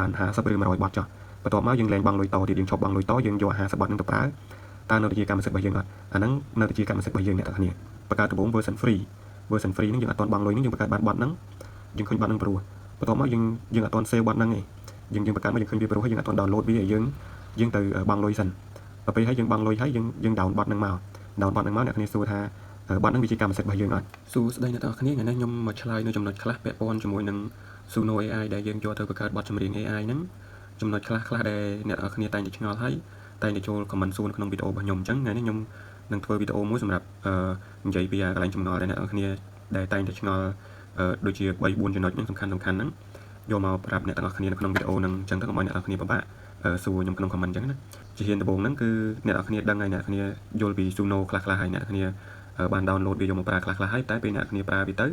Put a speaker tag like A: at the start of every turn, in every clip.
A: បាន50ឬ100បទចុះបន្ទាប់មកយើងលែងបង់លុយតទៀតយើងឈប់បង់លុយតយើងយក50បទហ្នឹងទៅប្រើតើនៅតែជាកម្មសិទ្ធិរបស់យើងអត់អាហ្នឹងនៅតែជាកម្មសិទ្ធិរបស់យើងអ្នកទាំងគ្នាបង្កើតដំបូង version free version free ហ្នឹងយើងអត់ទាន់បង់លុយហ្នឹងយើងបង្កើតបានបទហ្នឹងយើងឃើញបទហ្នឹងព្រោះបន្ទាប់មកយើងយើងអត់ទាន់ save បទហ្នឹងទេយើងយើងបង្កើតមកយើងឃើញវាព្រោះហើយយើងអត់ទាន់ download វាឲ្យយើងយើងទៅបង់លុយសិនដល់ពេលហើយយើងបង់លុយហើយយើងយើង down បទហ្នឹងមក down បទហ្នឹងមកអ្នកគ្នាសួរថាបទហ្នឹងវាជាកម្មសិទ្ធិរបស់យើងអត់សួស្តីអ្នកទាំងអស់គ្នាថ្ងៃនេះខ្ញុំមកឆ្លើយនៅចំណុចខ្លះពាក់ព័ន្ធជាមួយនឹង Suno AI ដែលយើងយកទៅបង្កើតបទចម្រៀង AI ហ្នឹងចំណុចខ្លះខ្លះដែលអ្នកទាំងអស់គ្នាតែងតែឆ្ងល់ហើយតែងតែចូល comment សួរនៅក្នុងវីដេអូរបស់ខ្ញុំអញ្ចឹងថ្ងៃនេះខ្ញុំនឹងធ្វើវីដេអូមួយសម្រាប់និយាយពីកន្លែងចម្ងល់ដែលអ្នកទាំងអស់គ្នាដែលតែងតែឆ្ងល់ដូចជា3 4ចំណុចហ្នឹងសំខាន់សំខាន់ហ្នឹងយកមកប្រាប់អ្នកទាំងអស់គ្នានៅក្នុងវីដេអូហ្នឹងអញ្ចឹងទៅកុំឲ្យអ្នកទាំងអស់គ្នាពិបាកសួរខ្ញុំក្នុង comment អញ្ចឹងណាជាហ៊ានដំបូងហ្នឹងគឺអ្នកទាំងអស់គ្នាដឹងហើយអ្នកទាំងគ្នាយល់ពី Suno ខ្លះខ្លះហើយអ្នកទាំងគ្នាបាន download វាយកមកប្រើខ្លះខ្លះហើយតែពេលអ្នកគ្នាប្រើវាទៅ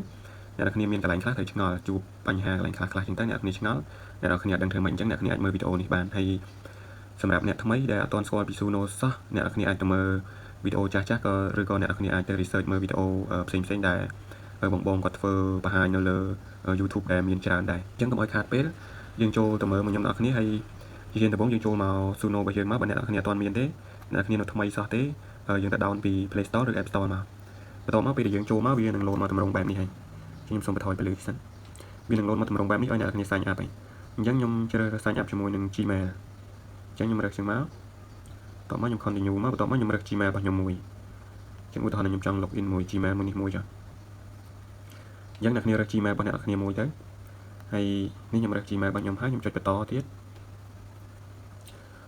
A: អ្នកទាំងគ្នាមានកន្លែងខ្លះត្រូវឆ្ងល់ជួបបញ្ហាកន្លែងខ្លះខ្លះអញ្ចឹងទៅអ្នកគ្នាឆ្ងល់អ្នកទាំងគ្នាអត់ដឹងធ្វើម៉េចអញ្ចឹងអ្នកគ្នាអាចមើលវីដេអូនេះបានហើយសម្រាប់អ្នកថ្មីដែលអត់ទាន់ស្គាល់ពី Suno សោះអ្នកទាំងគ្នាអាចទៅមើលវីដេអូចាស់ចាស់ក៏ឬក៏អ្នកទាំងគ្នាអាចទៅ research មើលវីដេអូផ្សេងផ្សេងដែលបងបងគាត់ធ្វើបង្ហាញនៅលើ YouTube ដែលមានច្រើនដែរអញ្ចឹងកុំឲ្យខាតពេលយើងចូលទៅមើលមួយខ្ញុំអ្នកគ្នាហើយជាហ៊ានដំបូងយើងចូលមក Suno របស់យើងមកបើអ្នកទាំងគ្នាអត់ទាន់មានទេអ្នកគ្នានៅថ្មីសោះទេយើងទៅ down ពី Play Store ឬ App Store មកបន្ទាប់មកពេលដែលយើងចូលមកវានឹង load មកទម្រង់បែបនេះហើយខ្ញុំសូមបន្ថយពន្លឺសិនវានឹង load មកទម្រង់បែបនេះឲ្យអ្នកគ្នា sign up ហើយអញ្ចឹងខ្ញុំជ្រើសរើស sign up ជាមួយនឹង Gmail អញ្ចឹងខ្ញុំរើសជាងមកបន្ទាប់មកខ្ញុំ continue មកបន្ទាប់មកខ្ញុំរើស Gmail របស់ខ្ញុំមួយអញ្ចឹងឧទាហរណ៍ខ្ញុំចង់ log in មួយ Gmail មួយនេះមួយចុះអញ្ចឹងអ្នកគ្នារើស Gmail របស់អ្នកគ្នាមួយទៅហើយនេះខ្ញុំរើស Gmail របស់ខ្ញុំហើយខ្ញុំចុចបន្តទៀ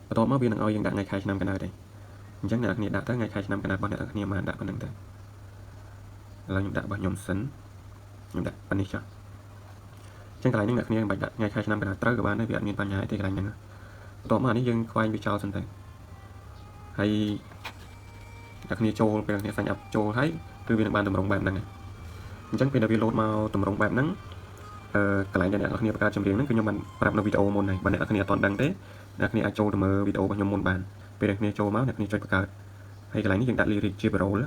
A: តបន្ទាប់មកវានឹងឲ្យយើងដាក់ថ្ងៃខែឆ្នាំកំណើតទេអញ្ចឹងអ្នកគ្នាដាក់ទៅថ្ងៃខែឆ្នាំកំណើតរបស់អ្នកគ្នាបានដាក់ប៉ុណ្្នឹងទៅឥឡូវខ្ញុំដាក់របស់ខ្ញុំសិនខ្ញុំដាក់ប៉ុណ្នេះចុះអញ្ចឹងកន្លែងនេះអ្នកគ្នាមិនបាច់ដាក់ថ្ងៃខែឆ្នាំកំណើតត្រូវក៏បានដែរវាអត់មានបញ្ហាទេកន្លែងហ្នឹងបន្ទាប់មកនេះយើងខ្វែងវាចោលសិនទៅហើយអ្នកគ្នាចូលពេលអ្នកគ្នា sign up ចូលហើយគឺវានឹងបានទម្រង់បែបហ្នឹងអញ្ចឹងពេលដែលវា load មកទម្រង់បែបហ្នឹងអឺកន្លែងដែលអ្នកគ្នាបង្កើតចម្រៀងហ្នឹងគឺខ្ញុំបានប្រាប់នៅវីដេអូមុនហើយបើអ្នកគ្នាអត់ទាន់ដឹងទេអ្នកគ្នាអាចចូលទៅមើលវីដេអូរបស់ខ្ញុំមុនបានពេលអ្នកគ្នាចូលមកអ្នកគ្នាចុចបង្កើតហើយកន្លែងនេះយើងដាក់ lyric ជា parole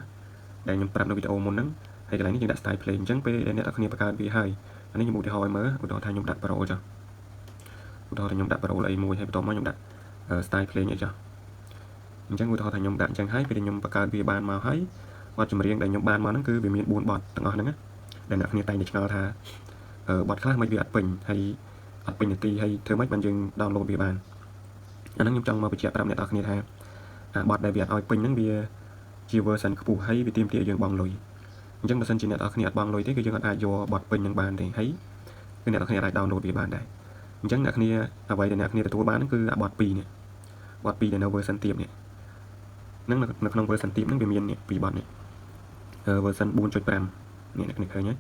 A: ដែលខ្ញុំប្រាប់នៅវីដេអូមុនហ្នឹងហើយកន្លែងនេះយើងដាក់ style play អញ្ចឹងពេលដែលអ្នកគ្នាបង្កើតវាហើយអានេះខ្ញុំឧទាហរណ៍ឲ្យមើលឧទាហរណ៍ថាខ្ញុំដាក់ parole ចុះឧទាហរណ៍ថាខ្ញុំដាក់ parole អីមួយហើយបន្ទាប់មកខ្ញុំដាក់ style play អីចុះអញ្ចឹងឧទាហរណ៍ថាខ្ញុំដាក់អញ្ចឹងហើយពេលដែលខ្ញុំបង្កើតវាបានមកហើយបទចម្រៀងដែលខ្ញុំបានមកហ្នឹងគឺវាមាន4បទទាំងអស់ហ្នឹងណាដែលអ្នកគ្នាតែងតែឆ្ងល់ថាបទខ្លះមិនវាអត់ពេញហើយអត់ពេញនាទីហើយធ្វើម៉េចបានយើង download វាបានអាហ្នឹងខ្ញុំចង់មកបញ្ជាក់ប្រាប់អ្នកនរគ្នាថាអាបទដែលវាអត់ឲ្យពេញហ្នឹងវាជា version ខ្ពស់ហើយវាទាមទារឲ្យយើងបង់លុយអញ្ចឹងបើសិនជាអ្នកនរគ្នាអត់បង់លុយទេគឺយើងអត់អាចយកបទពេញហ្នឹងបានទេហើយគឺអ្នកនរគ្នាអាច download វាបានដែរអញ្ចឹងអ្នកគ្នាអ្វីដែលអ្នកគ្នាទទួលបានហ្នឹងគឺអាបទ2នេះបទ2ដែលនៅ version ទាបនេះហ្នឹងនៅក្នុង version ទាបហ្នឹងវាមាននេះពីរបទនេះ version 4.5នេះអ្នកគ្នាឃើញហើ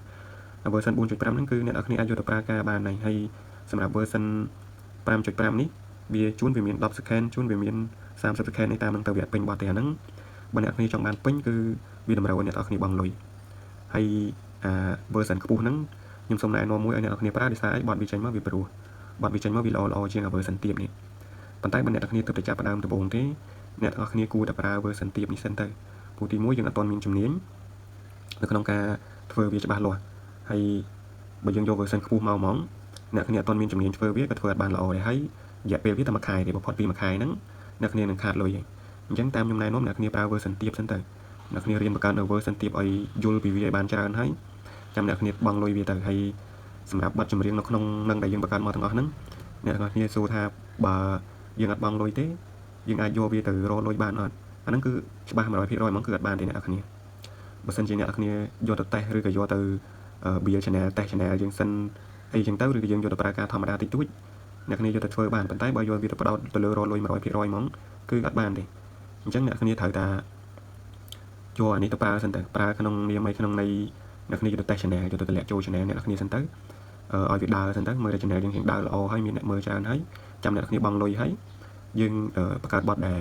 A: យ version 4.5ហ្នឹងគឺអ្នកនរគ្នាអាចយកទៅប្រើការបានហើយហើយសម្រាប់ version 5.5នេះវាជួនវាមាន10 second ជួនវាមាន30 second នេះតាមនឹងទៅវាអត់ពេញបទទេអាហ្នឹងបើអ្នកគ្នាចង់បានពេញគឺវាតម្រូវឲ្យអ្នកនរគ្នាបង់លុយហើយអា version ខ្ពស់ហ្នឹងខ្ញុំសូមណែនាំមួយឲ្យអ្នកនរគ្នាប្រើដោយសារអីបទវាចេញមកវាព្រោះបទវាចេញមកវាល្អល្អជាងអា version ទាបនេះប៉ុន្តែបើអ្នកនរគ្នាទើបតែចាប់ផ្ដើមដំបូងទេអ្នកទាំងអស់គ្នាគួរតែប្រើ version ទាបនេះសិនទៅព្រោះទីមួយយើងអត់ទាន់មានជំនាញនៅក្នុងការធ្វើវាច្បាស់លាស់ហើយបើយើងយក version ខ្ពស់មកហ្មងអ្នកគ្នាអត់ទាន់មានជំនាញធ្វើវាក៏ធ្វើអត់បានល្អដែរហើយរយៈពេលវាតែមួយខែទេបើផុតពីមួយខែហ្នឹងអ្នកគ្នានឹងខាតលុយហើយអញ្ចឹងតាមខ្ញុំណែនាំអ្នកគ្នាប្រើ version ទាបសិនទៅអ្នកគ្នារៀនបង្កើតនៅ version ទាបឲ្យយល់ពីវាឲ្យបានច្រើនហើយចាំអ្នកគ្នាបង់លុយវាទៅហើយសម្រាប់បទចម្រៀងនៅក្នុងនឹងដែលយើងបង្កើតមកទាំងអស់ហ្នឹងអ្នកទាំងអស់គ្នាសួរថាបើយើងអត់បង់លុយទេយើងអាចយកវាទៅរកលុយបានអត់អាហ្នឹងគឺច្បាស់100%ហ្មងគឺអត់បានទេអ្នកនរគ្នាបើសិនជាអ្នកនរគ្នាយកទៅតេស្តឬក៏យកទៅ build channel test channel យើងសិនអីចឹងទៅឬក៏យើងយកទៅប្រើការធម្មតាតិចតួចអ្នកគ្នាយកទៅធ្វើបានប៉ុន្តែបើយកវាទៅផ្ដោតទៅលើរកលុយ100%ហ្មងគឺអត់បានទេអញ្ចឹងអ្នកគ្នាត្រូវតាយកអានេះទៅប្រើសិនទៅប្រើក្នុងនាមអីក្នុងន័យអ្នកគ្នាយកទៅ test channel យកទៅតម្លាក់ចូល channel អ្នកគ្នាសិនទៅឲ្យវាដើរសិនទៅមើលតែ channel យើងរៀងដើរល្អហើយមានអ្នកមើលច្រើនហើយចាំអ្នកគ្នាបង់លុយហើយយើងបង្កើតបទដែ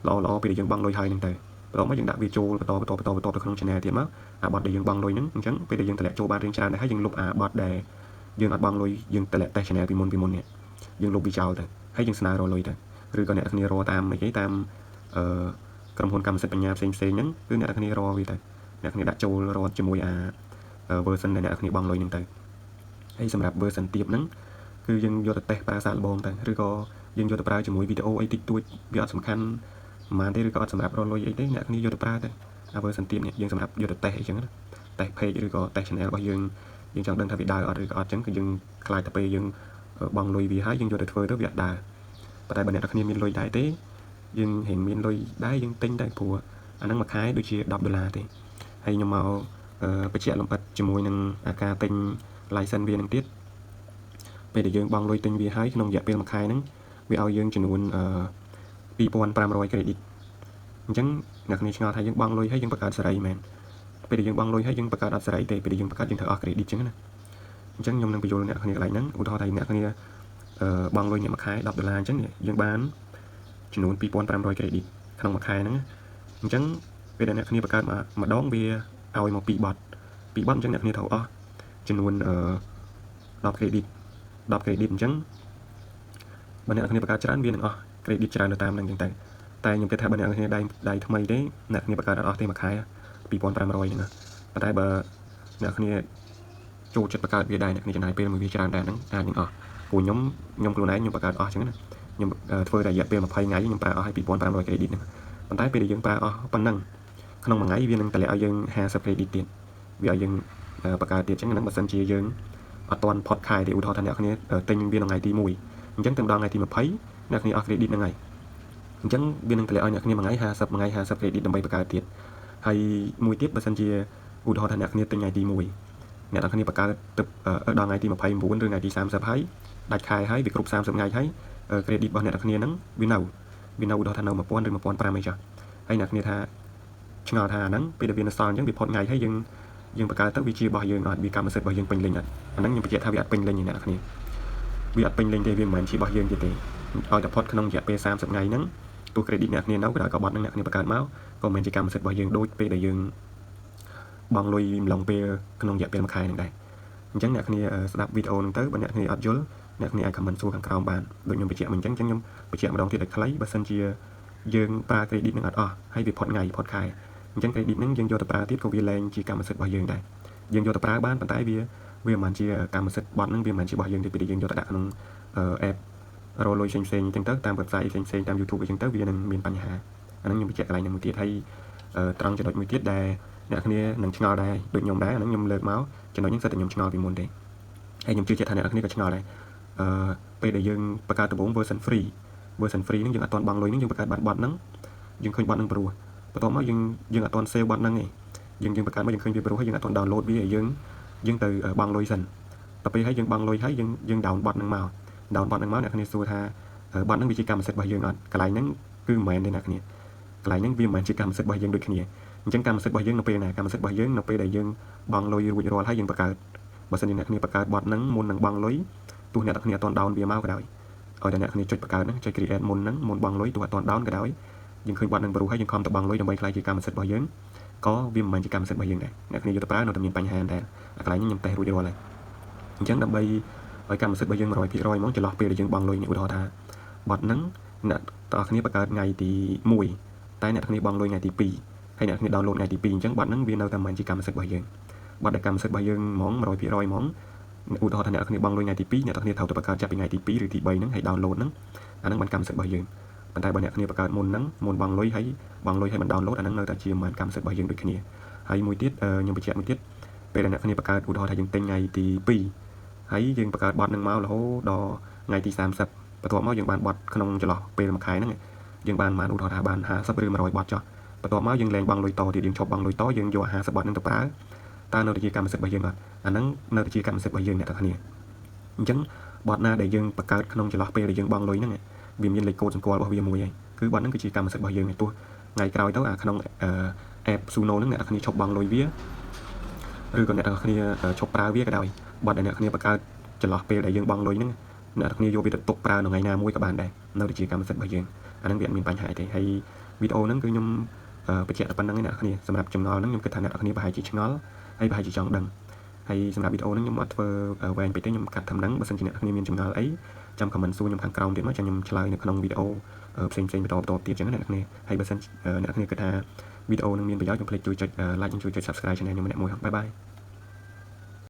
A: លល្អល្អពេលដែលយើងបង់លុយហើយហ្នឹងទៅបន្ទាប់មកយើងដាក់វាចូលបន្តបន្តបន្តបន្តទៅក្នុង channel ទៀតមកអាបទដែលយើងបង់លុយហ្នឹងអញ្ចឹងពេលដែលយើងតម្លាក់ចូលបានរៀងច្រើនដែរហើយយើងលុបអាបទដែលយើងអត់បង់លុយយើងតម្លាក់ test channel ពីមុនពីមុននេះយើងលុបវាចោលទៅហើយយើងស្នើរកលុយទៅឬក៏អ្នកគ្នារកតាមអីគេតាមអឺក្រុមហ៊ុនកម្មសិទ្ធិបញ្ញាផ្សេងផ្សេងហ្នឹងគឺអ្នកគ្នារកវាទៅអ្នកគ្នាដាក់ចូលរកជាមួយអា version ដែលអ្នកគ្នាបង់លុយហ្នឹងទៅហើយសម្រាប់ version ទាបហ្នឹងគឺ គឺយើងយកទៅតេស្តប្រើសាកល្បងទៅឬក៏យើងយកទៅប្រើជាមួយវីដេអូអីតិចតួចវាអត់សំខាន់ប្រហែលទេឬក៏អត់សម្រាប់រកលុយអីទេអ្នកគ្នាយកទៅប្រើទៅអា version ទាបនេះយើងសម្រាប់យកទៅតេស្តអីចឹងណាតេស្ត page ឬក៏តេស្ត channel របស់យើងយើងចង់ដឹងថាវាដើរអត់ឬក៏អត់ចឹងគឺយើងខ្លាចតែពេលយើងបង់លុយវាហើយយើងយកទៅធ្វើទៅវាអត់ដើរប៉ុន្តែបើអ្នកនរគ្នាមានលុយដែរទេយើងរៀងមានលុយដែរយើងទិញទៅព្រោះអាហ្នឹងមួយខែដូចជា10ដុល្លារទេហើយខ្ញុំមកបញ្ជាក់លម្អិតជាមួយនឹងអាការទិញ license វានឹងទៀតពេលដែលយើងបង់លុយទិញវាហើយក្នុងរយៈពេលមួយខែហ្នឹងវាឲ្យយើងចំនួន2500 credit អញ្ចឹងអ្នកគ្នាឆ្ងល់ថាយើងបង់លុយហើយយើងបង្កើតសេរីមែនពេលដែលយើងបង់លុយហើយយើងបង្កើតអត់សេរីទេពេលដែលយើងបង្កើតយើងត្រូវអស់ credit អញ្ចឹងណាអញ្ចឹងខ្ញុំនឹងបញ្យល់អ្នកគ្នាកន្លែងហ្នឹងឧទាហរណ៍ថាអ្នកគ្នាអឺបង់លុយអ្នកមួយខែ10ដុល្លារអញ្ចឹងយើងបានចំនួន2500 credit ក្នុងមួយខែហ្នឹងអញ្ចឹងពេលដែលអ្នកគ្នាបង្កើតម្ដងវាឲ្យមក2បទ2បទអញ្ចឹងអ្នកគ្នាត្រូវអស់ចំនួនអឺ10 credit 10 credit អញ្ចឹងបើអ្នកគ្នាបង្កើតច្រើនវានឹងអស់ credit ច្រើនទៅតាមហ្នឹងអញ្ចឹងទៅតែខ្ញុំគិតថាបើអ្នកគ្នាដៃដៃថ្មីទេអ្នកគ្នាបង្កើតអត់អស់ទេមួយខែ2500ហ្នឹងប៉ុន្តែបើអ្នកគ្នាចូលចិត្តបង្កើតវាដែរអ្នកគ្នាចំណាយពេលមួយវាច្រើនដែរហ្នឹងអាចនឹងអស់ព្រោះខ្ញុំខ្ញុំខ្លួនឯងខ្ញុំបង្កើតអស់អញ្ចឹងណាខ្ញុំធ្វើរយៈពេល20ថ្ងៃខ្ញុំប្រើអស់ឲ្យ2500 credit ហ្នឹងប៉ុន្តែពេលដែលយើងប្រើអស់ប៉ុណ្ណឹងក្នុងមួយថ្ងៃវានឹងតម្លាក់ឲ្យយើង50 credit ទៀតវាឲ្យយើងបង្កើតទៀតអញ្ចឹងហ្នឹងបើសិនជាយើងអត់ទាន់ផុតខែទេឧទាហរណ៍ថាអ្នកគ្នាទិញវានៅថ្ងៃទី1អញ្ចឹងទៅដល់ថ្ងៃទី20អ្នកគ្នាអស់ credit ហ្នឹងហើយអញ្ចឹងវានឹងតម្លាក់ឲ្យអ្នកគ្នាមួយថ្ងៃ50មួយថ្ងៃ50 credit ដើម្បីបង្កើតទៀតហើយមួយទៀតបើសិនជាឧទាហរណ៍ថាអ្នកគ្នាទិញថ្ងៃទី1អ្នកនរគ្នាបង្កើតទៅដល់ថ្ងៃទី29ឬថ្ងៃទី30ហើយដាច់ខែហើយវាគ្រប់30ថ្ងៃហើយ credit របស់អ្នកនរគ្នាហ្នឹងវានៅឧទាហរណ៍ថានៅ1000ឬ1005អីចុះហើយអ្នកគ្នាថាឆ្ងល់ថាហ្នឹងពេលដែលវានៅសល់អញ្ចឹងវាផុតថ្ងៃហើយយើងយើងបង្កើតទៅវាជារបស់យើងអត់វាកម្មសិទ្ធិរបស់យើងពេញលេញអត់អាហ្នឹងខ្ញុំបញ្ជាក់ថាវាអត់ពេញលេញទេអ្នកនរគ្នាវាអត់ពេញលេញទេវាមិនមែនជារបស់យើងទៀតទេឲ្យតែផុតក្នុងរយៈពេល30ថ្ងៃហ្នឹងទោះ credit អ្នកគ្នានៅក៏ដោយក៏បត់ហ្នឹងអ្នកគ្នាបង្កើតមកក៏មិនមែនជាកម្មសិទ្ធិរបស់យើងដូចពេលដែលយើងបង់លុយម្លងពេលក្នុងរយៈពេលមួយខែហ្នឹងដែរអញ្ចឹងអ្នកគ្នាស្ដាប់វីដេអូហ្នឹងទៅបើអ្នកគ្នាអត់យល់អ្នកគ្នាអាច comment សួរខាងក្រោមបានដូចខ្ញុំបញ្ជាក់មកអញ្ចឹងអញ្ចឹងខ្ញុំបញ្ជាក់ម្ដងទៀតឲ្យខ្លីបើសិនជាយើងប្រើ credit នឹងអត់អស់ហើយវាផុតថ្ងៃផុតខែអញ្ចឹង credit ហ្នឹងយើងយកទៅប្រើទៀតក៏វាលែងជាកម្មសិទ្ធិរបស់យើងដែរយើងយកទៅប្រើបានប៉ុន្តែវាវាមិនមែនជាកម្មសិទ្ធិបត់ហ្នឹងវាមិនមែនជារបស់យើងទេពេលដែលយើងយកទៅដាក់ក្នុង app រកលុយផ្សេងផ្សេងអញ្ចឹងទៅតាម website ផ្សេងផ្សេងតាម YouTube អញ្ចឹងទៅវានឹងមានបញ្ហាអាហ្នឹងខ្ញុំបញ្ជាក់កន្លែងហ្នឹងមួយទៀតហើយត្រង់ចំណុចមួយទៀតដែលអ្នកគ្នានឹងឆ្ងល់ដែរដូចខ្ញុំដែរអាហ្នឹងខ្ញុំលើកមកចំណុចហ្នឹងសិតតែខ្ញុំឆ្ងល់ពីមុនទេហើយខ្ញុំជឿជាក់ថាអ្នកគ្នាក៏ឆ្ងល់ដែរអឺពេលដែលយើងបង្កើតដំបូង version free version free ហ្នឹងយើងអត់ទាន់បង់លុយហ្នឹងយើងបង្កើតបានបទហ្នឹងយើងឃើញបទហ្នឹងព្រោះបន្ទាប់មកយើងយើងអត់ទាន់ save បទហ្នឹងទេយើងយើងបង្កើតមកយើងឃើញវាព្រោះហើយយើងអត់ទាន់ download វាហើយយើងយើងទៅបង់លុយសិនដល់ពេលហើយយើងបង់លុយហើយយើងយើង down បទហ្នឹងមក down បទហ្នឹងមកអ្នកគ្នាសួរថាបទហ្នឹងវាជាកម្មសិទ្ធិរបស់យើងអត់កន្លែងហ្នឹងគឺមិនមែនទេអ្នកគ្នាកន្លែងហ្នឹងវាមិនមែនជាកម្មសិទ្ធិរបស់យើងដូចគ្នាអញ្ចឹងកម្មសិទ្ធិរបស់យើងនៅពេលណាកម្មសិទ្ធិរបស់យើងនៅពេលដែលយើងបង់លុយរួចរាល់ហើយយើងបង្កើតបើសិនជាអ្នកគ្នាបង្កើតបទហ្នឹងមុននឹងបង់លុយទោះអ្នកគ្នាអត់ទាន់ down វាមកក៏ដោយឲ្យតែអ្នកគ្នាចុចបង្កើតហ្នឹងចុច create មុនហ្នឹងមុនបង់លុយទោះអត់ទាន់ down ក៏ដោយយើងឃើញបទហ្នឹងព្រោះហើយយើងខំទៅបង់លុយដើម្បីក្លាយជាកម្មសិទ្ធិរបស់យើងក៏វាមិនមែនជាកម្មសិទ្ធិរបស់យើងដែរអ្នកគ្នាយកទៅប្រើនៅតែមានបញ្ហាដែរអាកន្លែងនេះខ្ញុំតេស្តរួចរាល់ហើយអញ្ចឹងដើម្បីឲ្យកម្មសិទ្ធិរបស់យើង100%ហ្មងចន្លោះពេលដែលយើងបង់លុយនេះឧទាហរណ៍ថាបទហ្នឹងអ្នកទាំងអស់គ្នាបង្កើតថ្ងៃទី1តែអ្នកគ្នាបង់លុយថ្ងៃទី2ហើយអ្នកគ្នា download ថ្ងៃទី2អញ្ចឹងបទហ្នឹងវានៅតែមិនមែនជាកម្មសិទ្ធិរបស់យើងបទដែលកម្មសិទ្ធិរបស់យើងហ្មង100%ហ្មងឧទាហរណ៍ថាអ្នកគ្នាបង់លុយថ្ងៃទី2អ្នកទាំងគ្នាត្រូវទៅបង្កើតចាប់ពីថ្ងៃទី2ឬទី3ហ្នឹងហើយ download ហ្នឹងអាហ្នឹងបានកម្មសិទ្ធិរបស់យើងប៉ុន្តែបើអ្នកគ្នាបង្កើតមុនហ្នឹងមុនបង់លុយហើយបង់លុយហើយមិន download អាហ្នឹងនៅតែជាមិនកម្មសិទ្ធិរបស់យើងដូចគ្នាហើយមួយទៀតខ្ញុំបញ្ជាក់មួយទៀតពេលដែលអ្នកគ្នាបង្កើតឧទាហរណ៍ថាយើងទិញថ្ងៃទី2ហើយយើងបង្កើតបទហ្នឹងមករហូតដល់ថ្ងៃទី30បន្ទាប់មកយើងបានបទក្នុងចន្លោះពេលមួយខែហ្នឹងយើងបានប្រហែលឧទាហរណ៍ថាបាន50ឬ100បទចុះបន្ទាប់មកយើងលែងបង់លុយតទៀតយើងឈប់បង់លុយតយើងយក50បទហ្នឹងទៅប្រើតើនៅតែជាកម្មសិទ្ធិរបស់យើងអត់អាហ្នឹងនៅតែជាកម្មសិទ្ធិរបស់យើងអ្នកទាំងគ្នាអញ្ចឹងបទណាដែលយើងបង្កើតក្នុងចន្លោះពេលដែលយើងបង់លុយហ្នឹងវាមានលេខកូដសម្គាល់របស់វាមួយហើយគឺបទហ្នឹងគឺជាកម្មសិទ្ធិរបស់យើងឯទោះថ្ងៃក្រោយទៅអាក្នុង app Suno ហ្នឹងអ្នកទាំងគ្នាឈប់បង់លុយវាឬក៏អ្នកទាំងគ្នាឈប់ប្រើវាក៏ដោយបទដែលអ្នកគ្នាបង្កើតចន្លោះពេលដែលយើងបង់លុយហ្នឹងអ្នកទាំងគ្នាយកវាទៅទុកប្រើនៅថ្ងៃណាមួយក៏បានដែរនៅតែជាកម្មសិទ្ធិរបស់យើងអាហ្នឹងវាអត់មានបញ្ហាអីទេហើយវីដេអូហ្នឹងគឺខ្ញុំបញ្ជាក់តែប៉ុណ្្នឹងឯងអ្នកគ្នាសម្រាប់ចម្ងល់ហ្នឹងខ្ញុំគិតថាអ្នកគ្នាប្រហែលជាឆ្ងល់ហើយប្រហែលជាចង់ដឹងហើយសម្រាប់វីដេអូហ្នឹងខ្ញុំអត់ធ្វើវែងពេកទេខ្ញុំកាត់ត្រឹមហ្នឹងបើសិនជាអ្នកគ្នាមានចម្ងល់អីចាំ comment សួរខ្ញុំខាងក្រោមទៀតមកចាំខ្ញុំឆ្លើយនៅក្នុងវីដេអូផ្សេងផ្សេងបន្តបន្តទៀតចឹងណាអ្នកគ្នាហើយបើសិនអ្នកគ្នាគិតថាវីដេអូនឹងមានប្រយោជន៍កុំភ្លេចជួយចុច like និងជួយចុច subscribe channel ខ្ញុំម្នាក់មួយផង bye bye.